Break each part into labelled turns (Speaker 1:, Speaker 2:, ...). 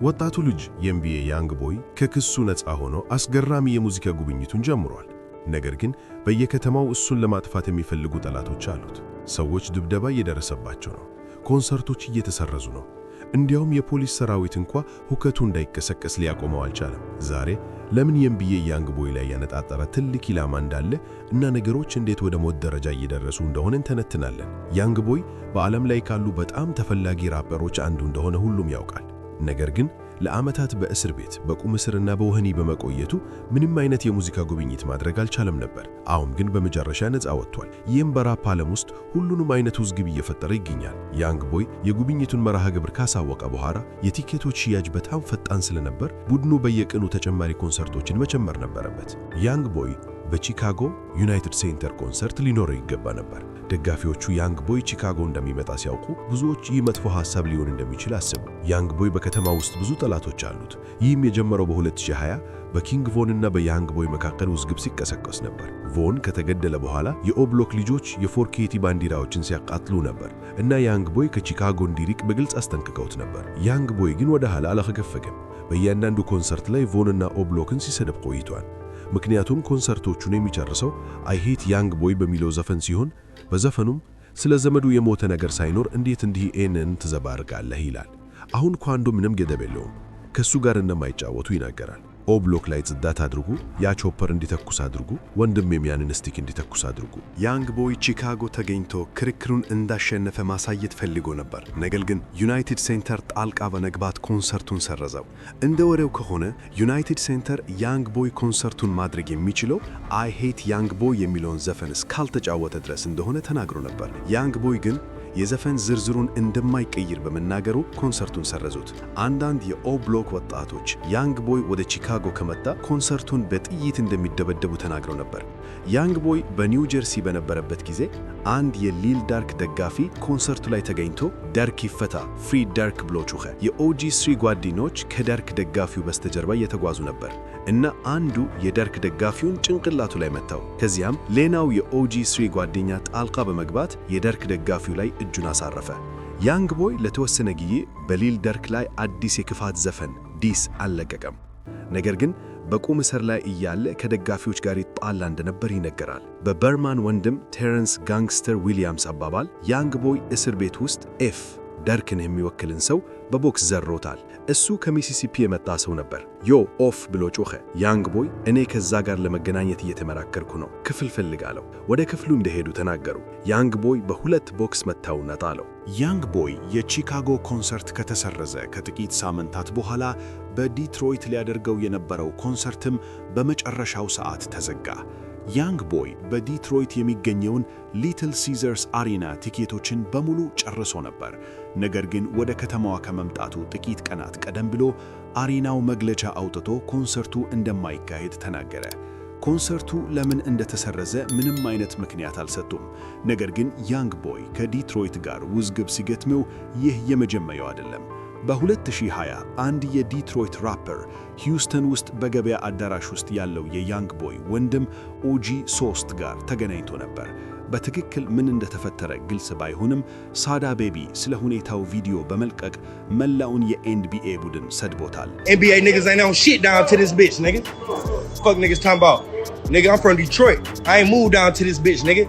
Speaker 1: ወጣቱ ልጅ የኤንቢኤ ያንግ ቦይ ከክሱ ነፃ ሆኖ አስገራሚ የሙዚቃ ጉብኝቱን ጀምሯል። ነገር ግን በየከተማው እሱን ለማጥፋት የሚፈልጉ ጠላቶች አሉት። ሰዎች ድብደባ እየደረሰባቸው ነው። ኮንሰርቶች እየተሰረዙ ነው። እንዲያውም የፖሊስ ሰራዊት እንኳ ሁከቱ እንዳይቀሰቀስ ሊያቆመው አልቻለም። ዛሬ ለምን የኤንቢኤ ያንግ ቦይ ላይ ያነጣጠረ ትልቅ ኢላማ እንዳለ እና ነገሮች እንዴት ወደ ሞት ደረጃ እየደረሱ እንደሆነ እንተነትናለን። ያንግ ቦይ በዓለም ላይ ካሉ በጣም ተፈላጊ ራፐሮች አንዱ እንደሆነ ሁሉም ያውቃል። ነገር ግን ለዓመታት በእስር ቤት፣ በቁም እስርና በወህኒ በመቆየቱ ምንም አይነት የሙዚቃ ጉብኝት ማድረግ አልቻለም ነበር። አሁን ግን በመጨረሻ ነፃ ወጥቷል። ይህም በራፕ ዓለም ውስጥ ሁሉንም አይነት ውዝግብ እየፈጠረ ይገኛል። ያንግ ቦይ የጉብኝቱን መርሃ ግብር ካሳወቀ በኋላ የቲኬቶች ሽያጭ በጣም ፈጣን ስለነበር ቡድኑ በየቀኑ ተጨማሪ ኮንሰርቶችን መጨመር ነበረበት። ያንግ ቦይ በቺካጎ ዩናይትድ ሴንተር ኮንሰርት ሊኖረው ይገባ ነበር። ደጋፊዎቹ ያንግ ቦይ ቺካጎ እንደሚመጣ ሲያውቁ ብዙዎች ይህ መጥፎ ሐሳብ ሊሆን እንደሚችል አሰቡ። ያንግ ቦይ በከተማ ውስጥ ብዙ ጠላቶች አሉት። ይህም የጀመረው በ2020 በኪንግ ቮን እና በያንግ ቦይ መካከል ውዝግብ ሲቀሰቀስ ነበር። ቮን ከተገደለ በኋላ የኦብሎክ ልጆች የፎርኬቲ ባንዲራዎችን ሲያቃጥሉ ነበር እና ያንግ ቦይ ከቺካጎ እንዲርቅ በግልጽ አስጠንቅቀውት ነበር። ያንግ ቦይ ግን ወደ ኋላ አላፈገፈገም። በእያንዳንዱ ኮንሰርት ላይ ቮን እና ኦብሎክን ሲሰድብ ቆይቷል። ምክንያቱም ኮንሰርቶቹን የሚጨርሰው "I Hate Young Boy" በሚለው ዘፈን ሲሆን በዘፈኑም ስለ ዘመዱ የሞተ ነገር ሳይኖር እንዴት እንዲህ ኤንን ትዘባርቃለህ ይላል። አሁን ኳንዶ ምንም ገደብ የለውም። ከሱ ጋር እንደማይጫወቱ ይናገራል። ኦብሎክ ላይ ጽዳት አድርጉ፣ ያ chopper እንዲተኩስ አድርጉ፣ ወንድሜም ያንን stick እንዲተኩስ አድርጉ።
Speaker 2: ያንግ ቦይ ቺካጎ ተገኝቶ ክርክሩን እንዳሸነፈ ማሳየት ፈልጎ ነበር። ነገር ግን ዩናይትድ ሴንተር ጣልቃ በመግባት ኮንሰርቱን ሰረዘው። እንደ ወሬው ከሆነ ዩናይትድ ሴንተር ያንግ ቦይ ኮንሰርቱን ማድረግ የሚችለው "I Hate Young Boy" የሚለውን ዘፈን እስካልተጫወተ ድረስ እንደሆነ ተናግሮ ነበር። ያንግ ቦይ ግን የዘፈን ዝርዝሩን እንደማይቀይር በመናገሩ ኮንሰርቱን ሰረዙት። አንዳንድ የኦ ብሎክ ወጣቶች ያንግ ቦይ ወደ ቺካጎ ከመጣ ኮንሰርቱን በጥይት እንደሚደበደቡ ተናግረው ነበር። ያንግ ቦይ በኒው ጀርሲ በነበረበት ጊዜ አንድ የሊል ዳርክ ደጋፊ ኮንሰርቱ ላይ ተገኝቶ "ደርክ ይፈታ፣ free Durk" ብሎ ጮኸ። የኦጂ ስሪ ጓደኞች ከደርክ ደጋፊው በስተጀርባ እየተጓዙ ነበር እና አንዱ የደርክ ደጋፊውን ጭንቅላቱ ላይ መታው። ከዚያም ሌላው የኦጂ ስሪ ጓደኛ ጣልቃ በመግባት የደርክ ደጋፊው ላይ እጁን አሳረፈ። ያንግ ቦይ ለተወሰነ ጊዜ በሊል ደርክ ላይ አዲስ የክፋት ዘፈን diss አልለቀቀም። ነገር ግን በቁም እስር ላይ እያለ ከደጋፊዎች ጋር ይጣላ እንደነበር ይነገራል። በበርማን ወንድም ቴረንስ ጋንግስተር ዊሊያምስ አባባል ያንግ ቦይ እስር ቤት ውስጥ ኤፍ ደርክን የሚወክልን ሰው በቦክስ ዘርሮታል። እሱ ከሚሲሲፒ የመጣ ሰው ነበር። "Yo, off" ብሎ ጮኸ። ያንግ ቦይ "እኔ ከዛ ጋር ለመገናኘት እየተመራከርኩ ነው፣ ክፍል ፈልጋለሁ።" ወደ ክፍሉ እንደሄዱ ተናገሩ። ያንግ ቦይ በሁለት ቦክስ መታውና ጣለው።
Speaker 3: ያንግ ቦይ የቺካጎ ኮንሰርት ከተሰረዘ ከጥቂት ሳምንታት በኋላ በዲትሮይት ሊያደርገው የነበረው ኮንሰርትም በመጨረሻው ሰዓት ተዘጋ። ያንግ ቦይ በዲትሮይት የሚገኘውን ሊትል ሲዘርስ አሪና ቲኬቶችን በሙሉ ጨርሶ ነበር። ነገር ግን ወደ ከተማዋ ከመምጣቱ ጥቂት ቀናት ቀደም ብሎ አሪናው መግለጫ አውጥቶ ኮንሰርቱ እንደማይካሄድ ተናገረ። ኮንሰርቱ ለምን እንደተሰረዘ ምንም አይነት ምክንያት አልሰጡም። ነገር ግን ያንግ ቦይ ከዲትሮይት ጋር ውዝግብ ሲገጥመው ይህ የመጀመሪያው አይደለም። በ2020 አንድ የዲትሮይት ራፐር ሂውስተን ውስጥ በገበያ አዳራሽ ውስጥ ያለው የያንግ ቦይ ወንድም ኦጂ 3 ጋር ተገናኝቶ ነበር። በትክክል ምን እንደተፈጠረ ግልጽ ባይሆንም ሳዳ ቤቢ ስለ ሁኔታው ቪዲዮ በመልቀቅ መላውን የኤንቢኤ ቡድን ሰድቦታል።
Speaker 4: NBA niggas ain't on shit down to this bitch, nigga. Fuck niggas talking about. Nigga, I'm from Detroit. I ain't moved down to this bitch, nigga.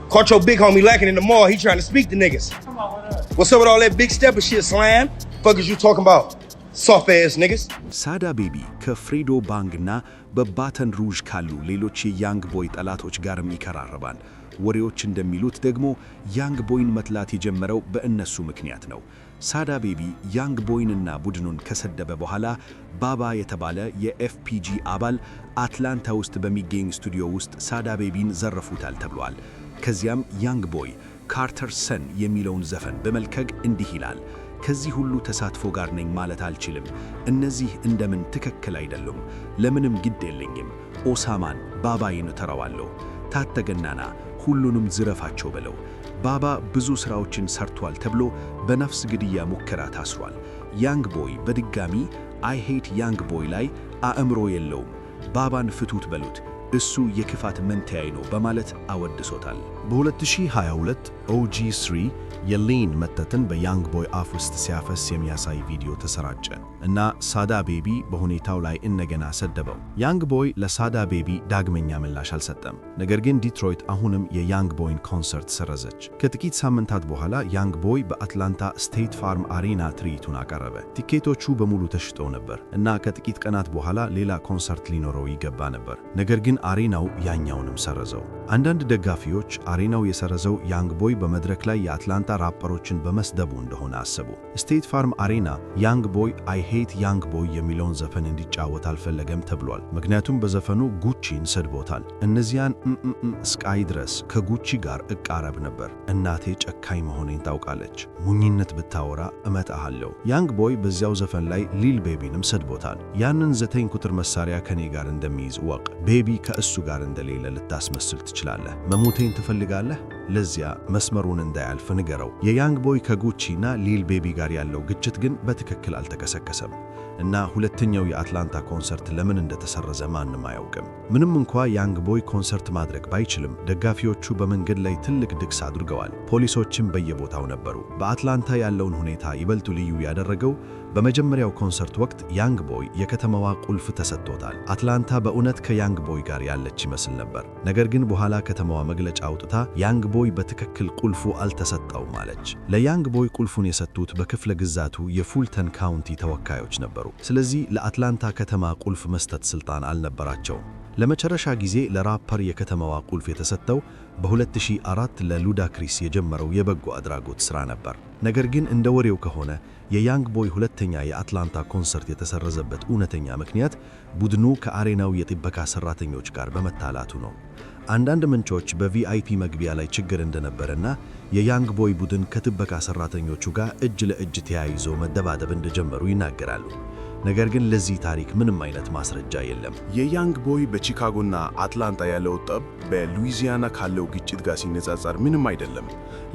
Speaker 4: Caught your big homie lacking in the mall. He trying to speak to niggas. What's up with all that big stepper shit, slime? Fuck is you talking about? Soft ass niggas.
Speaker 3: ሳዳ ቤቢ ከፍሬዶ ባንግና በባተን ሩዥ ካሉ ሌሎች የያንግ ቦይ ጠላቶች ጋርም ይቀራረባል። ወሬዎች እንደሚሉት ደግሞ ያንግ ቦይን መጥላት የጀመረው በእነሱ ምክንያት ነው። ሳዳ ቤቢ ያንግ ቦይንና ቡድኑን ከሰደበ በኋላ ባባ የተባለ የኤፍፒጂ አባል አትላንታ ውስጥ በሚገኝ ስቱዲዮ ውስጥ ሳዳ ቤቢን ዘርፈውታል ተብሏል። ከዚያም ያንግ ቦይ "Carter's Son" የሚለውን ዘፈን በመልቀቅ እንዲህ ይላል፦ "ከዚህ ሁሉ ተሳትፎ ጋር ነኝ ማለት አልችልም። እነዚህ እንደምን ትክክል አይደሉም። ለምንም ግድ የለኝም። ኦሳማን ባባይን እጠራዋለሁ። ታጠቅና ና ሁሉንም ዝረፋቸው በለው።" ባባ ብዙ ሥራዎችን ሰርቷል ተብሎ በነፍስ ግድያ ሙከራ ታስሯል። ያንግ ቦይ በድጋሚ "I Hate Young Boy" ላይ "አእምሮ የለውም፣ ባባን ፍቱት በሉት። እሱ የክፋት መንትያዬ ነው በማለት አወድሶታል።
Speaker 2: በ2022 OG3 የ lean መጠጥን በያንግ ቦይ አፍ ውስጥ ሲያፈስ የሚያሳይ ቪዲዮ ተሰራጨ እና ሳዳ ቤቢ በሁኔታው ላይ እንደገና ሰደበው። ያንግ ቦይ ለሳዳ ቤቢ ዳግመኛ ምላሽ አልሰጠም። ነገር ግን ዲትሮይት አሁንም የያንግ ቦይን ኮንሰርት ሰረዘች። ከጥቂት ሳምንታት በኋላ ያንግ ቦይ በአትላንታ ስቴት ፋርም አሬና ትርኢቱን አቀረበ። ቲኬቶቹ በሙሉ ተሽጠው ነበር እና ከጥቂት ቀናት በኋላ ሌላ ኮንሰርት ሊኖረው ይገባ ነበር። ነገር ግን አሬናው ያኛውንም ሰረዘው። አንዳንድ ደጋፊዎች አሬናው የሰረዘው ያንግ ቦይ በመድረክ ላይ የአትላንታ ራፐሮችን በመስደቡ እንደሆነ አሰቡ። ስቴት ፋርም አሬና ያንግ ቦይ "I Hate Young Boy" የሚለውን ዘፈን እንዲጫወት አልፈለገም ተብሏል። ምክንያቱም በዘፈኑ ጉቺን ሰድቦታል። እነዚያን እምእም እስቃይ ድረስ ከጉቺ ጋር እቃረብ ነበር። እናቴ ጨካኝ መሆኔን ታውቃለች። ሞኝነት ብታወራ እመታሃለሁ። ያንግ ቦይ በዚያው ዘፈን ላይ ሊል ቤቢንም ሰድቦታል። ያንን 9 ቁጥር መሳሪያ ከኔ ጋር እንደሚይዝ እወቅ። ቤቢ ከእሱ ጋር እንደሌለ ልታስመስል ትችላለህ። መሞቴን ትፈልጋለህ? ለዚያ መስመሩን እንዳያልፍ ንገረው። የያንግ ቦይ ከጉቺ እና ሊል ቤቢ ጋር ያለው ግጭት ግን በትክክል አልተቀሰቀሰም እና ሁለተኛው የአትላንታ ኮንሰርት ለምን እንደተሰረዘ ማንም አያውቅም። ምንም እንኳ ያንግ ቦይ ኮንሰርት ማድረግ ባይችልም ደጋፊዎቹ በመንገድ ላይ ትልቅ ድግስ አድርገዋል። ፖሊሶችም በየቦታው ነበሩ። በአትላንታ ያለውን ሁኔታ ይበልጥ ልዩ ያደረገው በመጀመሪያው ኮንሰርት ወቅት ያንግ ቦይ የከተማዋ ቁልፍ ተሰጥቶታል። አትላንታ በእውነት ከያንግ ቦይ ጋር ያለች ይመስል ነበር። ነገር ግን በኋላ ከተማዋ መግለጫ አውጥታ ያንግ ቦይ በትክክል ቁልፉ አልተሰጠውም አለች። ለያንግ ቦይ ቁልፉን የሰጡት በክፍለ ግዛቱ የፉልተን ካውንቲ ተወካዮች ነበሩ። ስለዚህ ለአትላንታ ከተማ ቁልፍ መስጠት ስልጣን አልነበራቸውም። ለመጨረሻ ጊዜ ለራፐር የከተማዋ ቁልፍ የተሰጠው በ2004 ለሉዳክሪስ የጀመረው የበጎ አድራጎት ሥራ ነበር። ነገር ግን እንደ ወሬው ከሆነ የያንግ ቦይ ሁለተኛ የአትላንታ ኮንሰርት የተሰረዘበት እውነተኛ ምክንያት ቡድኑ ከአሬናው የጥበቃ ሰራተኞች ጋር በመጣላቱ ነው። አንዳንድ ምንጮች በ VIP መግቢያ ላይ ችግር እንደነበረና የያንግ ቦይ ቡድን ከጥበቃ ሰራተኞቹ ጋር እጅ ለእጅ ተያይዞ መደባደብ እንደጀመሩ ይናገራሉ። ነገር ግን ለዚህ ታሪክ ምንም አይነት ማስረጃ የለም።
Speaker 1: የያንግ ቦይ በቺካጎና አትላንታ ያለው ጠብ በሉዊዚያና ካለው ግጭት ጋር ሲነጻጸር ምንም አይደለም።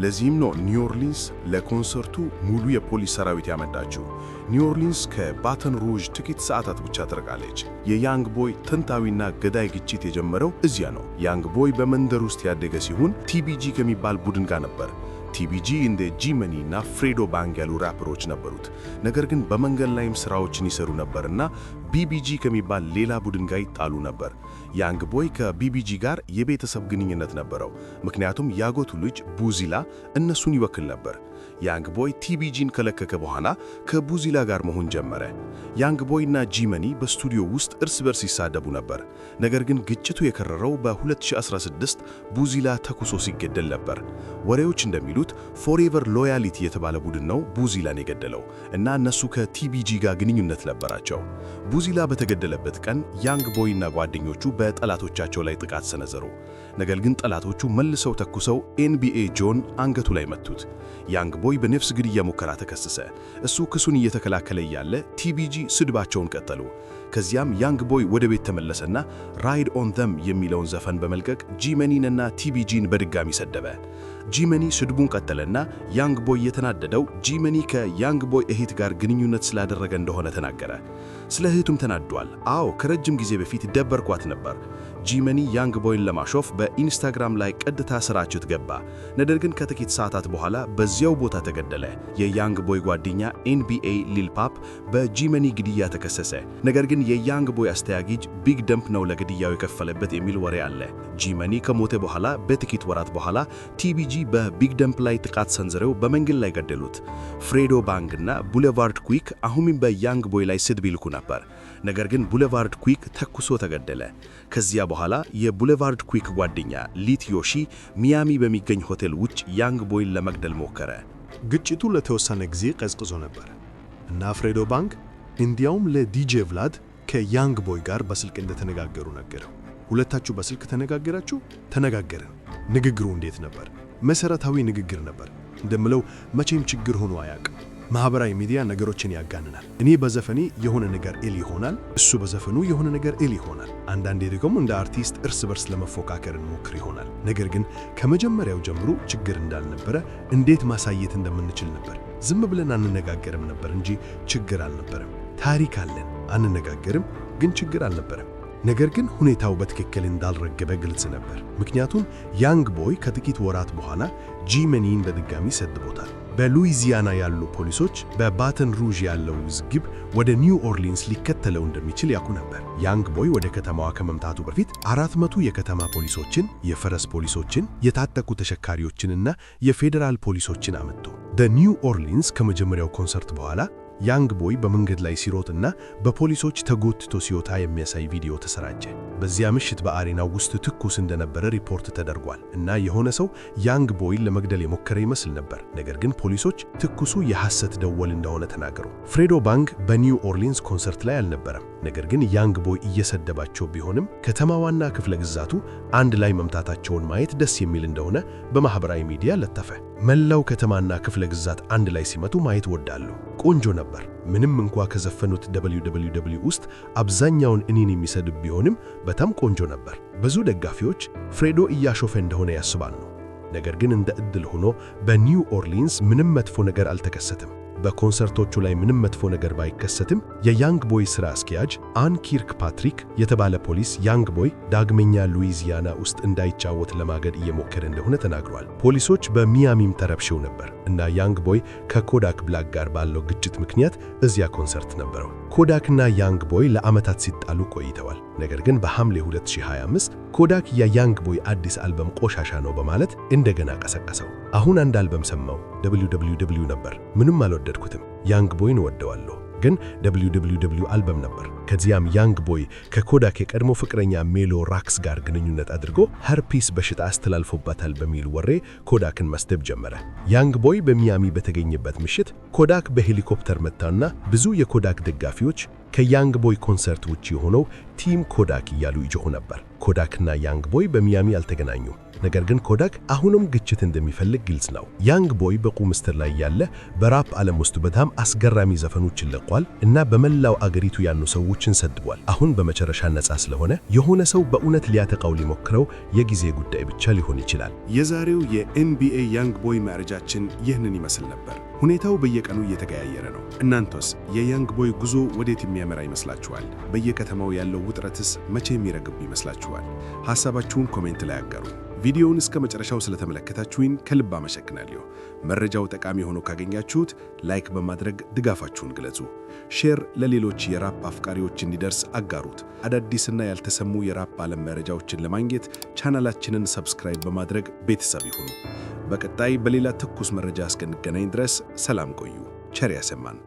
Speaker 1: ለዚህም ነው ኒው ኦርሊንስ ለኮንሰርቱ ሙሉ የፖሊስ ሰራዊት ያመጣችው። ኒው ኦርሊንስ ከባተን ሩዥ ጥቂት ሰዓታት ብቻ ትርቃለች። የያንግ ቦይ ጥንታዊና ገዳይ ግጭት የጀመረው እዚያ ነው። ያንግ ቦይ በመንደር ውስጥ ያደገ ሲሆን ቲቢጂ ከሚባል ቡድን ጋር ነበር። ቲቢጂ እንደ ጂ መኒ እና ፍሬዶ ባንግ ያሉ ራፐሮች ነበሩት። ነገር ግን በመንገድ ላይም ስራዎችን ይሰሩ ነበርና ቢቢጂ ከሚባል ሌላ ቡድን ጋር ይጣሉ ነበር። ያንግ ቦይ ከቢቢጂ ጋር የቤተሰብ ግንኙነት ነበረው፣ ምክንያቱም ያጎቱ ልጅ ቡዚላ እነሱን ይወክል ነበር። ያንግ ቦይ ቲቢጂን ከለቀቀ በኋላ ከቡዚላ ጋር መሆን ጀመረ። ያንግ ቦይ እና ጂ መኒ በስቱዲዮ ውስጥ እርስ በርስ ይሳደቡ ነበር። ነገር ግን ግጭቱ የከረረው በ2016 ቡዚላ ተኩሶ ሲገደል ነበር። ወሬዎች እንደሚሉት ፎሬቨር ሎያሊቲ የተባለ ቡድን ነው ቡዚላን የገደለው እና እነሱ ከቲቢጂ ጋር ግንኙነት ነበራቸው። ቡዚላ በተገደለበት ቀን ያንግ ቦይ እና ጓደኞቹ በጠላቶቻቸው ላይ ጥቃት ሰነዘሩ። ነገር ግን ጠላቶቹ መልሰው ተኩሰው ኤንቢኤ ጆን አንገቱ ላይ መቱት። ያንግ ቦይ በነፍስ ግድያ ሙከራ ተከሰሰ። እሱ ክሱን እየተከላከለ እያለ ቲቢጂ ስድባቸውን ቀጠሉ። ከዚያም ያንግ ቦይ ወደ ቤት ተመለሰና "Ride on Them" የሚለውን ዘፈን በመልቀቅ ጂመኒንና ቲቢጂን በድጋሚ ሰደበ። ጂመኒ ስድቡን ቀጠለና ያንግ ቦይ የተናደደው ጂመኒ ከያንግ ቦይ እህት ጋር ግንኙነት ስላደረገ እንደሆነ ተናገረ። ስለ እህቱም ተናዷል። አዎ፣ ከረጅም ጊዜ በፊት ደበርኳት ነበር። ጂመኒ ያንግ ቦይን ለማሾፍ በኢንስታግራም ላይ ቀጥታ ስርጭት ገባ። ነገር ግን ከጥቂት ሰዓታት በኋላ በዚያው ቦታ ተገደለ። የያንግ ቦይ ጓደኛ ኤንቢኤ ሊል ፓፕ በጂመኒ ግድያ ተከሰሰ። ነገር ግን የያንግ ቦይ አስተያጊጅ ቢግ ደምፕ ነው ለግድያው የከፈለበት የሚል ወሬ አለ። ጂመኒ ከሞተ በኋላ በጥቂት ወራት በኋላ ቲቢጂ በቢግ ደምፕ ላይ ጥቃት ሰንዝረው በመንገድ ላይ ገደሉት። ፍሬዶ ባንግ እና ቡሌቫርድ ኩዊክ አሁንም በያንግ ቦይ ላይ ስድብ ይልኩ ነበር። ነገር ግን ቡሌቫርድ ኩዊክ ተኩሶ ተገደለ። ከዚያ በኋላ የቡሌቫርድ ኩዊክ ጓደኛ ሊት ዮሺ ሚያሚ በሚገኝ ሆቴል ውጭ ያንግ ቦይን ለመግደል ሞከረ።
Speaker 2: ግጭቱ ለተወሰነ ጊዜ ቀዝቅዞ ነበር እና ፍሬዶ ባንክ እንዲያውም ለዲጄ ቭላድ ከያንግ ቦይ ጋር በስልክ እንደተነጋገሩ ነገረው። ሁለታችሁ በስልክ ተነጋገራችሁ? ተነጋገርን። ንግግሩ እንዴት ነበር? መሰረታዊ ንግግር ነበር። እንደምለው መቼም ችግር ሆኖ አያውቅም። ማህበራዊ ሚዲያ ነገሮችን ያጋንናል። እኔ በዘፈኔ የሆነ ነገር እል ይሆናል፣ እሱ በዘፈኑ የሆነ ነገር እል ይሆናል። አንዳንዴ ደግሞ እንደ አርቲስት እርስ በርስ ለመፎካከር እንሞክር ይሆናል። ነገር ግን ከመጀመሪያው ጀምሮ ችግር እንዳልነበረ እንዴት ማሳየት እንደምንችል ነበር። ዝም ብለን አንነጋገርም ነበር እንጂ ችግር አልነበረም። ታሪክ አለን፣ አንነጋገርም፣ ግን ችግር አልነበረም።
Speaker 1: ነገር ግን ሁኔታው በትክክል እንዳልረገበ ግልጽ ነበር። ምክንያቱም ያንግ ቦይ ከጥቂት ወራት በኋላ ጂ መኒን በድጋሚ ሰድቦታል። በሉዊዚያና ያሉ ፖሊሶች በባተን ሩዥ ያለው ውዝግብ ወደ ኒው ኦርሊንስ ሊከተለው እንደሚችል ያውቁ ነበር። ያንግ ቦይ ወደ ከተማዋ ከመምጣቱ በፊት 400 የከተማ ፖሊሶችን፣ የፈረስ ፖሊሶችን፣ የታጠቁ ተሽከርካሪዎችንና የፌዴራል ፖሊሶችን አመጡ። በኒው ኦርሊንስ ከመጀመሪያው ኮንሰርት በኋላ ያንግ ቦይ በመንገድ ላይ ሲሮጥና በፖሊሶች ተጎትቶ ሲወጣ የሚያሳይ ቪዲዮ ተሰራጨ። በዚያ ምሽት በ arena ው ውስጥ ትኩስ እንደነበረ ሪፖርት ተደርጓል እና የሆነ ሰው ያንግ ቦይን ለመግደል የሞከረ ይመስል ነበር። ነገር ግን ፖሊሶች ትኩሱ የሐሰት ደወል እንደሆነ ተናገሩ። ፍሬዶ ባንግ በኒው ኦርሊንስ ኮንሰርት ላይ አልነበረም። ነገር ግን ያንግ ቦይ እየሰደባቸው ቢሆንም ከተማዋና ክፍለ ግዛቱ አንድ ላይ መምታታቸውን ማየት ደስ የሚል እንደሆነ በማህበራዊ ሚዲያ ለጠፈ። መላው ከተማና ክፍለ ግዛት አንድ ላይ ሲመቱ ማየት እወዳለሁ። ቆንጆ ነበር። ምንም እንኳ ከዘፈኑት WWW ውስጥ አብዛኛውን እኔን የሚሰድብ ቢሆንም በጣም ቆንጆ ነበር። ብዙ ደጋፊዎች ፍሬዶ እያሾፈ እንደሆነ ያስባሉ። ነገር ግን እንደ ዕድል ሆኖ በኒው ኦርሊንስ ምንም መጥፎ ነገር አልተከሰተም። በኮንሰርቶቹ ላይ ምንም መጥፎ ነገር ባይከሰትም የያንግ ቦይ ሥራ አስኪያጅ አን ኪርክ ፓትሪክ የተባለ ፖሊስ ያንግ ቦይ ዳግመኛ ሉዊዚያና ውስጥ እንዳይጫወት ለማገድ እየሞከረ እንደሆነ ተናግሯል። ፖሊሶች በሚያሚም ተረብሸው ነበር እና ያንግ ቦይ ከኮዳክ ብላክ ጋር ባለው ግጭት ምክንያት እዚያ ኮንሰርት ነበረው። ኮዳክና ያንግ ቦይ ለዓመታት ሲጣሉ ቆይተዋል። ነገር ግን በሐምሌ 2025 ኮዳክ የያንግ ቦይ አዲስ አልበም ቆሻሻ ነው በማለት እንደገና ቀሰቀሰው። አሁን አንድ አልበም ሰማው፣ WWW ነበር። ምንም አልወደድኩትም። ያንግ ቦይን እወደዋለሁ፣ ግን WWW አልበም ነበር። ከዚያም ያንግ ቦይ ከኮዳክ የቀድሞ ፍቅረኛ ሜሎ ራክስ ጋር ግንኙነት አድርጎ herpes በሽታ አስተላልፎባታል በሚል ወሬ ኮዳክን መስደብ ጀመረ። ያንግ ቦይ በሚያሚ በተገኘበት ምሽት ኮዳክ በሄሊኮፕተር መጣና ብዙ የኮዳክ ደጋፊዎች ከያንግ ቦይ ኮንሰርት ውጪ ሆነው Team ኮዳክ እያሉ ይጮሁ ነበር። ኮዳክና ያንግ ቦይ በሚያሚ አልተገናኙም። ነገር ግን ኮዳክ አሁንም ግጭት እንደሚፈልግ ግልጽ ነው። ያንግ ቦይ በቁም እስር ላይ እያለ በራፕ ዓለም ውስጥ በጣም አስገራሚ ዘፈኖችን ለቋል እና በመላው አገሪቱ ያሉ ሰዎችን ሰድቧል። አሁን በመጨረሻ ነፃ ስለሆነ የሆነ ሰው በእውነት ሊያጠቃው ሊሞክረው የጊዜ ጉዳይ ብቻ ሊሆን ይችላል።
Speaker 2: የዛሬው የ NBA ያንግ ቦይ መረጃችን ይህንን ይመስል ነበር። ሁኔታው በየቀኑ እየተቀያየረ ነው። እናንተስ የያንግ ቦይ ጉዞ ወዴት የሚያመራ ይመስላችኋል? በየከተማው ያለው ውጥረትስ መቼ የሚረግብ ይመስላችኋል? ሐሳባችሁን comment ላይ አጋሩ። ቪዲዮውን እስከ መጨረሻው ስለተመለከታችሁኝ ከልብ አመሰግናለሁ። መረጃው ጠቃሚ ሆኖ ካገኛችሁት like በማድረግ ድጋፋችሁን ግለጹ። Share ለሌሎች የራፕ አፍቃሪዎች እንዲደርስ አጋሩት። አዳዲስና ያልተሰሙ የራፕ ዓለም መረጃዎችን ለማግኘት ቻናላችንን subscribe በማድረግ ቤተሰብ ይሁኑ። በቀጣይ በሌላ ትኩስ መረጃ እስክንገናኝ ድረስ ሰላም ቆዩ። ቸር ያሰማን።